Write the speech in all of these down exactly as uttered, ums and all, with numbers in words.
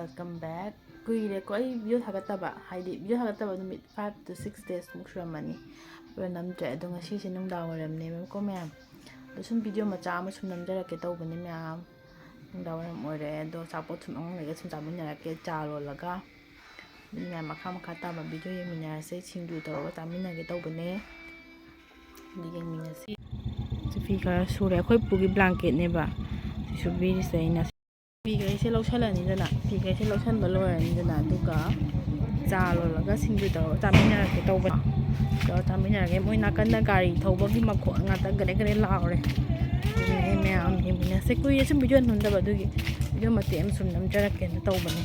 Welcome back. ꯀꯨꯏꯔꯦꯀꯣ ꯑꯩ video ꯊꯥꯒꯠꯇꯕ, ꯍꯥꯏꯗꯤ video ꯊꯥꯒꯠꯇꯕ ꯅꯨꯃꯤꯠ five to six days ꯃꯨꯛ ꯁꯨꯔꯝꯃꯅꯤ꯫ ꯑꯗꯨꯒ ꯅꯝꯗ꯭ꯔꯦ꯫ ꯑꯗꯣ ꯉꯁꯤꯁꯦ ꯅꯨꯡꯗꯥꯡ ꯋꯥꯏꯔꯝꯅꯦꯕꯀꯣ ꯃꯌꯥꯝ꯫ ꯑꯗꯣ ꯁꯨꯝ video ꯃꯆꯥ ꯑꯃ ꯁꯨꯝ ꯅꯝꯖꯔꯛꯀꯦ ꯇꯧꯕꯅꯦ ꯃꯌꯥꯝ꯫ ꯅꯨꯡꯗꯥꯡ ꯋꯥꯏꯔꯝ ꯑꯣꯏꯔꯦ꯫ ꯑꯗꯣ ꯑꯆꯥꯄꯣꯠ ꯁꯨꯝ ꯑꯉꯥꯡꯈꯩꯒ ꯁꯨꯝ ꯆꯥꯃꯤꯟꯅꯔꯛꯀꯦ ꯆꯥ ꯂꯣꯜꯂꯒ꯫ ꯑꯗꯨ ꯃꯌꯥꯝ ꯃꯈꯥ ꯃꯈꯥ ꯇꯥꯕ video ꯌꯦꯡꯃꯤꯟꯅꯔꯁꯦ꯫ ꯁꯤꯡꯖꯨ ꯇꯧꯔꯒ ꯆꯥꯃꯤꯟꯅꯒꯦ ꯇꯧꯕꯅꯦ꯫ ꯑꯗꯨ ꯌꯦꯡꯃꯤꯟꯅꯁꯤ꯫ ꯐꯤ ꯈꯔ ꯁꯨꯔꯦ꯫ ꯑꯩꯈꯣꯏ ꯄꯨꯒꯤ blanketꯅꯦꯕ ꯁꯤ ꯁꯨꯕꯤꯔꯤꯁꯦ ꯑꯩꯅ꯫ ꯐꯤꯈꯩꯁꯦ ꯂꯧꯁꯜꯂꯅꯤꯗꯅ, ꯐꯤꯈꯩꯁꯦ ꯂꯧꯁꯟꯕ ꯂꯣꯏꯔꯅꯤꯗꯅ, ꯑꯗꯨꯒ ꯆꯥ ꯂꯣꯜꯂꯒ ꯁꯤꯡꯖꯨ ꯇꯧꯔꯒ ꯆꯥꯃꯤꯟꯅꯔꯒꯦ ꯇꯧꯕ꯫ ꯇꯧꯔꯒ ꯆꯥꯃꯤꯟꯅꯔꯒꯦ꯫ ꯃꯣꯏ ꯅꯥꯀꯟꯗ ꯒꯥꯔꯤ ꯊꯧꯕꯒꯤ ꯃꯈꯣꯟ ꯉꯥꯛꯇ ꯒꯔꯦ ꯒꯔꯦ ꯂꯥꯎꯔꯦ꯫ ꯑꯗꯨꯅꯦ ꯃꯌꯥꯝ ꯌꯦꯡꯃꯤꯟꯅꯁꯦ꯫ ꯀꯨꯏꯔꯦ ꯁꯨꯝ video ꯅꯝꯗꯕ, ꯑꯗꯨꯒꯤ video ꯃꯇꯦꯛ ꯑꯃ ꯁꯨꯝ ꯅꯝꯖꯔꯛꯀꯦꯅ ꯇꯧꯕꯅꯦ꯫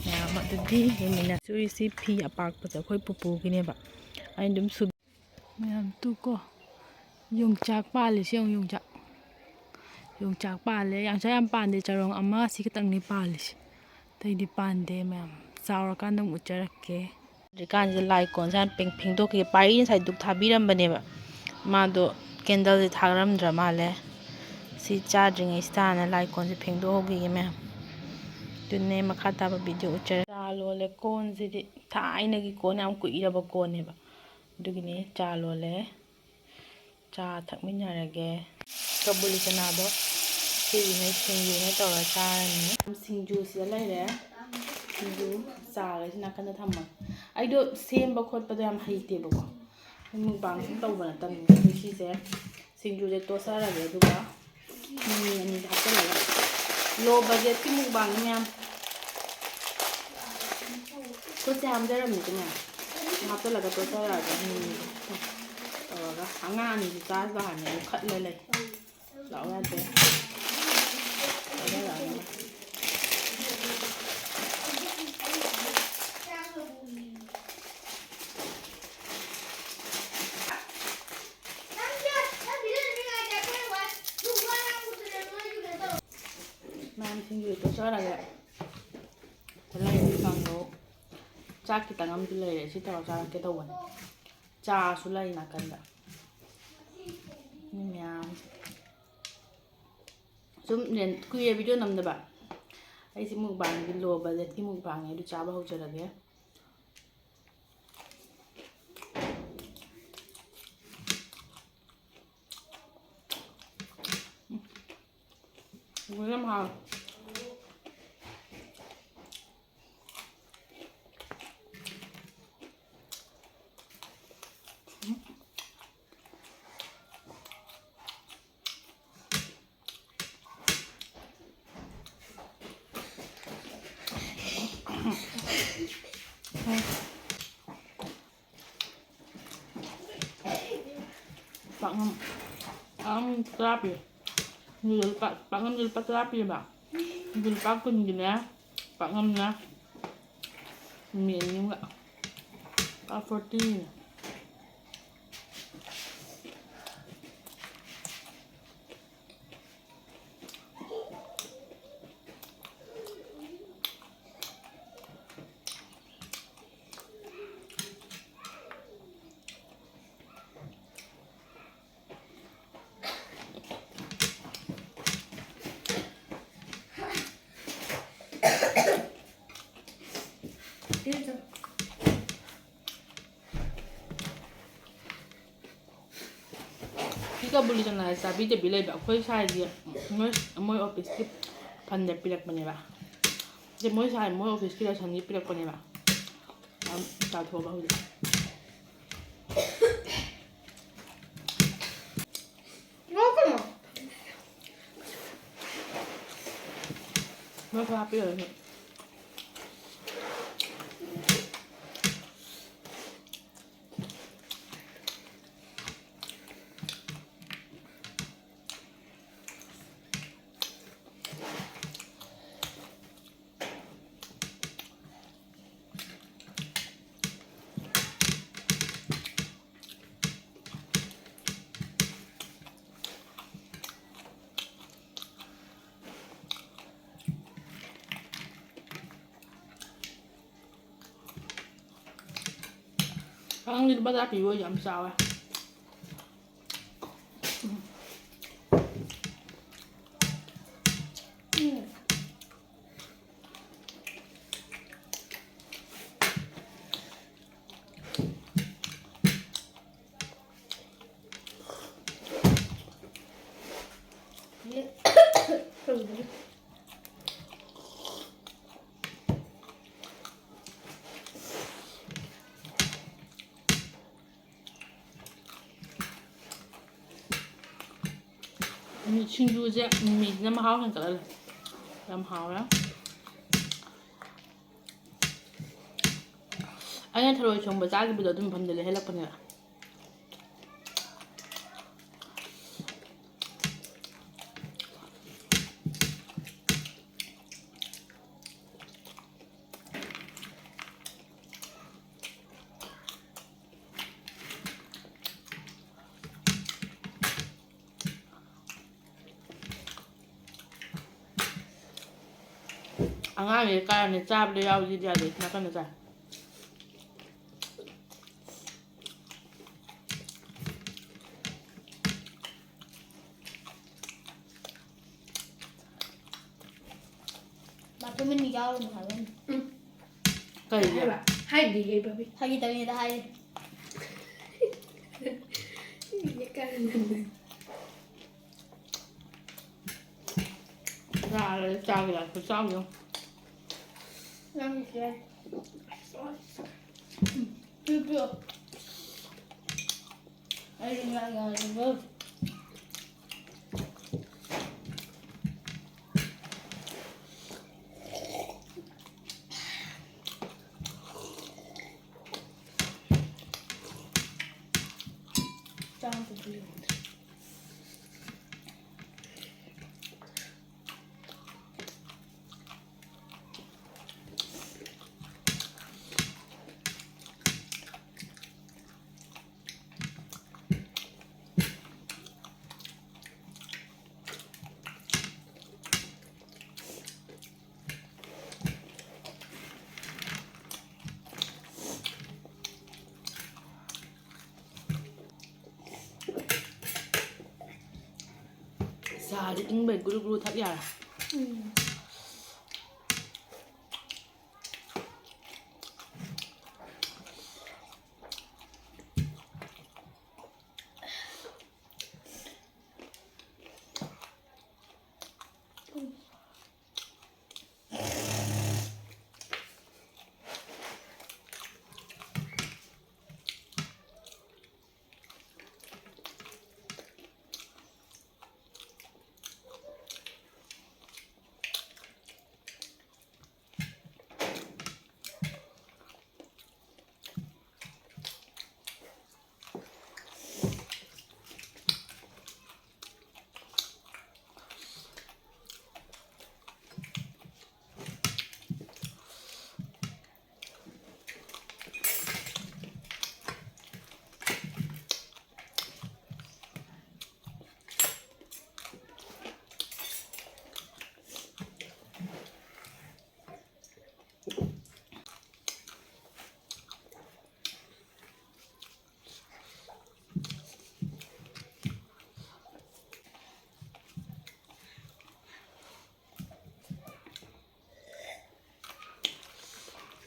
ꯃꯌꯥꯝ ꯑꯗꯨꯗꯤ ꯌꯦꯡꯃꯤꯟꯅꯁꯤ꯫ ꯁꯤ ꯐꯤ ꯑꯄꯥꯛꯄꯁꯦ ꯑꯩꯈꯣꯏ ꯄꯨꯄꯨꯒꯤꯅꯦꯕ꯫ ꯑꯩꯅ ꯑꯗꯨꯝ ꯁꯨ-, ꯃꯌꯥꯝ ꯇꯨꯀꯣ꯫ ꯌꯣꯡꯆꯥꯛ ꯄꯥꯜꯂꯤꯁꯦ ꯌꯦꯡꯉꯨ, ꯌꯣꯡꯆꯥꯛ꯫ ꯌꯣꯡꯆꯥꯛ ꯄꯥꯜꯂꯦ꯫ ꯌꯣꯡꯆꯥꯛ ꯌꯥꯝ ꯄꯥꯟꯗꯦ, ꯆꯔꯣꯡ ꯑꯃ ꯁꯤ ꯈꯛꯇꯪꯅꯤ ꯄꯥꯜꯂꯤꯁꯦ꯫ ꯑꯇꯩꯗꯤ ꯄꯥꯟꯗꯦ ꯃꯌꯥꯝ꯫ ꯆꯥꯎꯔꯀꯥꯟꯗ ꯑꯃꯨꯛ ꯎꯠꯆꯔꯛꯀꯦ꯫ ꯍꯧꯖꯤꯛꯀꯥꯟꯁꯤꯗ ꯂꯥꯏ ꯀꯣꯟꯁꯦ ꯍꯥꯟꯅ ꯐꯦꯡ-, ꯐꯦꯡꯗꯣꯛꯈꯤꯒꯦ꯫ ꯄꯥꯔꯤ ꯉꯁꯥꯏ ꯙꯨꯞ ꯊꯥꯕꯤꯔꯝꯕꯅꯦꯕ꯫ ꯃꯥꯗꯣ candleꯁꯦ ꯊꯥꯔꯝꯗ꯭ꯔ ꯃꯥꯜꯂꯦ꯫ ꯁꯤ ꯆꯥꯗ꯭ꯔꯤꯉꯩꯁꯤꯗ ꯍꯥꯟꯅ ꯂꯥꯏ ꯀꯣꯟꯁꯦ ꯐꯦꯡꯗꯣꯛꯍꯧꯈꯤꯒꯦ ꯃꯌꯥꯝ꯫ ꯑꯗꯨꯅꯦ ꯃꯈꯥ ꯇꯥꯕ video ꯎꯠꯆꯔꯛꯀꯦ꯫ ꯆꯥ ꯂꯣꯜꯂꯦ꯫ ꯀꯣꯟꯁꯤꯗꯤ ꯊꯥꯏꯅꯒꯤ ꯀꯣꯟ, ꯌꯥꯝ ꯀꯨꯏꯔꯕ ꯀꯣꯟꯅꯦꯕ꯫ ꯑꯗꯨꯒꯤꯅꯦ ꯆꯥ ꯂꯣꯜꯂꯦ꯫ ꯆꯥ ꯊꯛꯃꯤꯟꯅꯔꯒꯦ꯫ ꯀꯕꯨꯂꯤ ꯆꯅꯥꯗꯣ ꯁꯤꯒꯤꯅꯦ, ꯁꯤꯡꯖꯨꯅꯦ ꯇꯧꯔ ꯆꯥꯔꯅꯤ꯫ ꯁꯤꯡꯖꯨ ꯁꯤꯗ ꯂꯩꯔꯦ꯫ ꯁꯤꯡꯖꯨ ꯆꯥꯒꯁꯤ ꯅꯥꯀꯟꯗ ꯊꯝꯃꯒꯦ꯫ ꯑꯩꯗꯣ ꯁꯦꯝꯕ ꯈꯣꯠꯄꯗꯣ ꯌꯥꯝ ꯍꯩꯇꯦꯕꯀꯣ꯫ Mukbang ꯁꯨꯝ ꯇꯧꯕ ꯅꯠꯇꯕꯅꯤꯅ꯫ ꯑꯗꯨ ꯁꯤꯁꯦ ꯁꯤꯡꯖꯨꯁꯦ ꯇꯣꯠꯆꯔꯒꯦ, ꯑꯗꯨꯒ ꯃꯤꯃꯤ ꯑꯅꯤꯁꯦ ꯍꯥꯞꯆꯤꯜꯂꯒ꯫ Low budgetꯀꯤ mukbangꯅꯤ ꯃꯌꯥꯝ꯫ ꯈꯨꯠꯁꯦ ꯍꯥꯝꯖꯔꯝꯃꯤꯁꯦ ꯃꯌꯥꯝ꯫ ꯍꯥꯞꯆꯤꯜꯂꯒ ꯇꯣꯠꯆꯔꯛꯑꯒꯦ ꯃꯤꯃꯤꯁꯦ꯫ ꯇꯧꯔꯒ ꯑꯉꯥꯡ ꯑꯅꯤꯁꯦ ꯆꯥꯁꯤ ꯂꯥꯛꯑꯅꯤ, ꯑꯗꯨ ꯈꯠꯂ ꯂꯩ꯫ ꯂꯥꯛꯑꯣ ꯌꯥꯗꯦ꯫ ꯆꯥꯁꯤ ꯂꯥꯛꯑꯅꯤ꯫ ꯃꯌꯥꯝ ꯁꯤꯡꯖꯨ ꯇꯣꯠꯆꯔꯒꯦ꯫ ꯇꯤꯜꯍꯧ, ꯀꯥꯡꯍꯧ, ꯆꯥꯛ ꯈꯤꯇꯪ ꯑꯃꯗꯤ ꯂꯩꯔꯦ꯫ ꯁꯤ ꯇꯧꯔ ꯆꯥꯔꯛꯀꯦ ꯇꯧꯕꯅꯦ꯫ ꯆꯥꯁꯨ ꯂꯩ ꯅꯥꯀꯟꯗ꯫ ꯃꯤ ꯃꯌꯥꯝ꯫ ꯁꯨꯝ ꯀꯨꯏꯔꯦ video ꯅꯝꯗꯕ꯫ ꯑꯩꯁꯦ ꯃꯨꯛꯕꯥꯡꯒꯤ ꯂꯣ ꯕꯖꯦꯠꯀꯤ ꯃꯨꯛꯕꯥꯡꯅꯦ, ꯑꯗꯨ ꯆꯥꯕ ꯍꯧꯖꯔꯒꯦ꯫ ꯎꯝ, ꯌꯥꯝ ꯍꯥꯎꯋꯦ꯫ ꯄꯥꯛꯅꯝ ꯑꯝ ꯇꯔꯥ ꯄꯤ꯫ ꯑꯗꯨꯗ ꯂꯨꯄꯥ, ꯄꯥꯛꯅꯝꯁꯦ ꯂꯨꯄꯥ ꯇꯔꯥ ꯄꯤꯌꯦꯕ꯫ ꯑꯗꯨ ꯂꯨꯄꯥ ꯀꯨꯟꯒꯤꯅꯦ ꯄꯥꯛꯅꯝꯅꯦ꯫ ꯃꯤ ꯑꯅꯤ ꯑꯃꯒ ꯂꯨꯄꯥ ꯐꯣꯔꯇꯤꯅꯦ꯫ ꯁꯤ ꯀꯕꯨꯂꯤ ꯆꯅꯥꯁꯦ ꯆꯥꯕꯤꯗꯕꯤ ꯂꯩꯕ ꯑꯩꯈꯣꯏ ꯁꯥꯏꯒꯤ, ꯃꯣꯏ, ꯃꯣꯏ ꯑꯣꯐꯤꯁꯀꯤ ꯐꯟꯗ ꯄꯤꯔꯛꯄꯅꯦꯕ꯫ ꯁꯤ ꯃꯣꯏ ꯁꯥꯏ, ꯃꯣꯏ ꯑꯣꯐꯤꯁꯀꯤ ꯔꯦꯁꯟꯒꯤ ꯄꯤꯔꯛꯄꯅꯦꯕ꯫ ꯑꯝ, ꯆꯥꯊꯣꯛꯑꯕ ꯍꯧꯖꯤꯛ꯫ ꯅꯣꯛꯀꯅꯨ꯫ ꯃꯣꯏꯁꯨ ꯍꯥꯞꯄꯤꯔꯣꯏ꯫ ꯈꯪꯗꯦ, ꯂꯨꯄꯥ ꯇꯔꯥ ꯄꯤꯕ ꯑꯣꯏꯗꯤ ꯌꯥꯝ ꯆꯥꯎꯋꯦ꯫ ꯎꯝ꯫ ꯁꯤꯡꯖꯨꯁꯦ ꯃꯤꯃꯤꯁꯤꯅ ꯃꯍꯥꯎ ꯍꯦꯟꯒꯠꯍꯜꯂꯦ꯫ ꯌꯥꯝ ꯍꯥꯎꯔꯦ꯫ ꯑꯩꯅ ꯊꯔꯣꯏ ꯊꯣꯡꯕ ꯆꯥꯈꯤꯕꯗꯣ ꯑꯗꯨ ꯃꯐꯝꯗ ꯂꯩꯍꯜꯂꯛꯄꯅꯦꯕ꯫ ꯑꯉꯥꯡꯁꯦ ꯀꯥꯔꯝꯅꯤ ꯆꯥꯕꯗ ꯌꯥꯎꯗꯤ ꯌꯥꯗꯦ ꯅꯥꯀꯟꯗ ꯆꯥꯏ꯫ ꯃꯥ ꯇꯨꯃꯤꯟꯅ ꯌꯥꯎꯔꯨꯅꯨ ꯍꯥꯏꯕꯅꯤ꯫ ꯎꯝ꯫ ꯀꯩꯒꯤ? ꯍꯥꯏꯕ? ꯍꯥꯏꯗꯤꯌꯦ ꯕꯕꯤ꯫ ꯐꯥꯒꯤ ꯇꯧꯅꯤꯗ ꯍꯥꯏꯔꯤ꯫ ꯌꯦꯛꯀꯥꯟꯗꯅꯦ꯫ ꯌꯥꯔꯦ, ꯆꯥꯒꯦ, ꯌꯥꯔꯦ, ꯆꯥꯒꯦ꯫ ꯅꯪꯒꯤꯁꯦ꯫ ꯎꯝ, ꯄꯤꯌꯨ, ꯄꯤꯌꯨ꯫ ꯑꯩ ꯉꯥ ꯉꯥꯏꯔꯤꯕ꯫ ꯆꯥꯕꯗꯤ ꯌꯥꯗ꯭ꯔꯦ꯫ ꯆꯥꯁꯦ ꯏꯪꯕꯩ ꯒꯨꯔꯨ ꯒꯨꯔꯨ ꯊꯛ ꯌꯥꯔꯦ꯫ ꯎꯝ꯫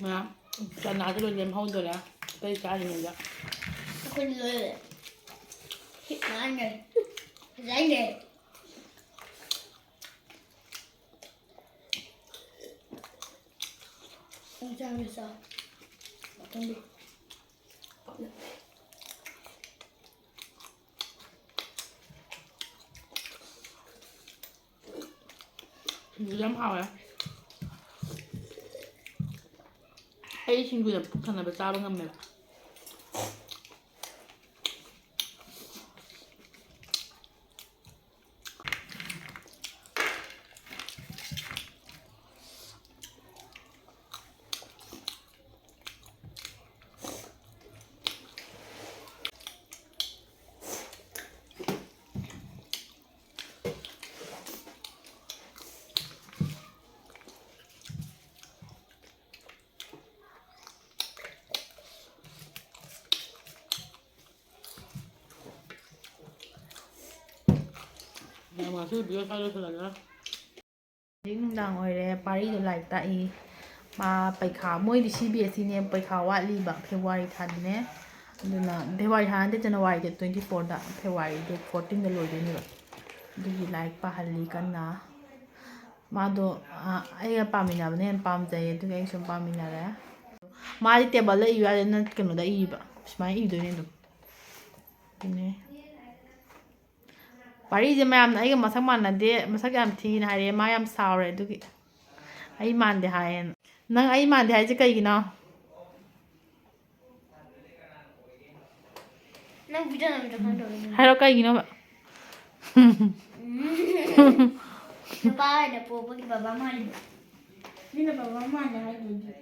ꯃꯌꯥꯝ ꯆꯅꯥꯁꯨ ꯂꯣꯏ ꯂꯦꯝꯍꯧꯗꯣꯔꯦ꯫ ꯑꯇꯩ ꯆꯥꯔꯤꯉꯩꯗ꯫ ꯑꯩꯈꯣꯏꯗꯤ ꯂꯣꯏꯔꯦ꯫ ꯁꯤꯠ ꯅꯥꯟꯈ꯭ꯔꯦ꯫ ꯐꯖꯍꯟꯈ꯭ꯔꯦ꯫ ꯆꯥꯕ ꯆꯥꯎ꯫ ꯃꯊꯪꯗꯤ꯫ ꯁꯤꯡꯖꯨ ꯌꯥꯝ ꯍꯥꯎꯋꯦ꯫ ꯑꯩ ꯁꯤꯡꯖꯨ ꯌꯥꯝ ꯄꯨꯛ ꯊꯟꯅꯕ ꯆꯥꯕ ꯉꯝꯃꯦꯕ꯫ ꯃꯌꯥꯝ ꯉꯁꯤ video ꯁ꯭ꯋꯥꯏꯗ ꯂꯣꯏꯁꯤꯜꯂꯒꯦ꯫ ꯍꯧꯖꯤꯛ ꯅꯨꯡꯗꯥꯡ ꯑꯣꯏꯔꯦ, ꯄꯥꯔꯤꯗꯣ ꯂꯥꯏꯔꯤꯛ ꯇꯥꯛꯏ꯫ ꯃꯥ ꯄꯩꯈꯥ, ꯃꯣꯏꯗꯤ C B S E ꯅꯦ, ꯄꯩꯈꯥ ꯋꯥꯠꯂꯤꯕ, February ꯊꯥꯗꯅꯦ꯫ ꯑꯗꯨꯅ February ꯊꯥ ꯅꯠꯇꯦ, January date twenty fourꯗ, February date fourteenꯗ ꯂꯣꯏꯗꯣꯏꯅꯦꯕ꯫ ꯑꯗꯨꯒꯤ ꯂꯥꯏꯔꯤꯛ ꯄꯥꯍꯜꯂꯤ ꯀꯟꯅ꯫ ꯃꯥꯗꯣ, ꯑ, ꯑꯩꯒ ꯄꯥꯃꯤꯟꯅꯕꯅ ꯍꯦꯟꯅ ꯄꯥꯝꯖꯩ, ꯑꯗꯨꯒꯤ ꯑꯩ ꯁꯨꯝ ꯄꯥꯃꯤꯟꯅꯔꯦ꯫ ꯃꯥꯗꯤ tableꯗ ꯏꯌꯨ ꯍꯥꯏꯗꯦ, ꯅꯪ ꯀꯩꯅꯣꯗ ꯏꯕ, ꯁꯨꯃꯥꯏꯅ ꯏꯗꯣꯏꯅꯦ ꯑꯗꯨꯝ꯫ ꯑꯗꯨꯅꯦ꯫ ꯄꯥꯔꯤꯁꯦ ꯃꯌꯥꯝꯅ ꯑꯩꯒ ꯃꯁꯛ ꯃꯥꯟꯅꯗꯦ, ꯃꯁꯛ ꯌꯥꯝ ꯊꯤꯅ ꯍꯥꯏꯔꯛꯑꯦ, ꯃꯥ ꯌꯥꯝ ꯁꯥꯎꯔꯦ ꯑꯗꯨꯒꯤ꯫ ꯑꯩ ꯃꯥꯟꯗꯦ ꯍꯥꯏꯌꯦꯅ꯫ ꯅꯪ ꯑꯩ ꯃꯥꯟꯗꯦ ꯍꯥꯏꯁꯦ ꯀꯩꯒꯤꯅꯣ? ꯅꯪ video ꯅꯝꯕꯗꯣ ꯈꯪꯗꯕꯩꯅꯦ꯫ ꯍꯥꯏꯔꯣ, ꯀꯩꯒꯤꯅꯣꯕ? ꯎꯝ꯫ ꯅꯨꯄꯥ ꯑꯣꯏꯅ ꯄꯣꯛꯄꯒꯤ ꯕꯕꯥ ꯃꯥꯜꯂꯤꯕ꯫ ꯃꯤꯅ ꯕꯕꯥ ꯃꯥꯜꯂꯦ ꯍꯥꯏꯗꯨꯗꯤ꯫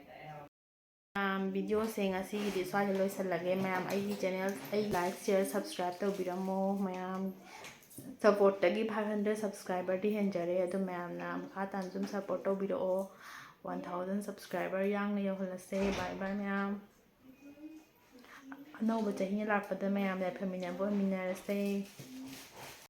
ꯃꯌꯥꯝ, videoꯁꯦ ꯉꯁꯤꯒꯤꯗꯤ ꯁ꯭ꯋꯥꯏꯗ ꯂꯣꯏꯁꯤꯜꯂꯒꯦ꯫ ꯃꯌꯥꯝ, ꯑꯩꯒꯤ channel, ꯑꯩ like, share, subscribe ꯇꯧꯕꯤꯔꯝꯃꯣ꯫ ꯃꯌꯥꯝ supportꯇꯒꯤ five hundred subscriberꯗꯤ ꯍꯦꯟꯖꯔꯦ꯫ ꯑꯗꯨ ꯃꯌꯥꯝꯅ ꯃꯈꯥ ꯇꯥꯅ ꯁꯨꯝ support ꯇꯧꯕꯤꯔꯛꯑꯣ꯫ One thousand subscriber ꯌꯥꯡꯅ ꯌꯧꯍꯜꯂꯁꯦ꯫ Bye bye ꯃꯌꯥꯝ꯫ ꯑꯅꯧꯕ ꯆꯍꯤ ꯂꯥꯛꯄꯗ ꯃꯌꯥꯝ ꯌꯥꯏꯐꯃꯤꯟꯅꯕ ꯑꯣꯏꯃꯤꯟꯅꯔꯁꯦ꯫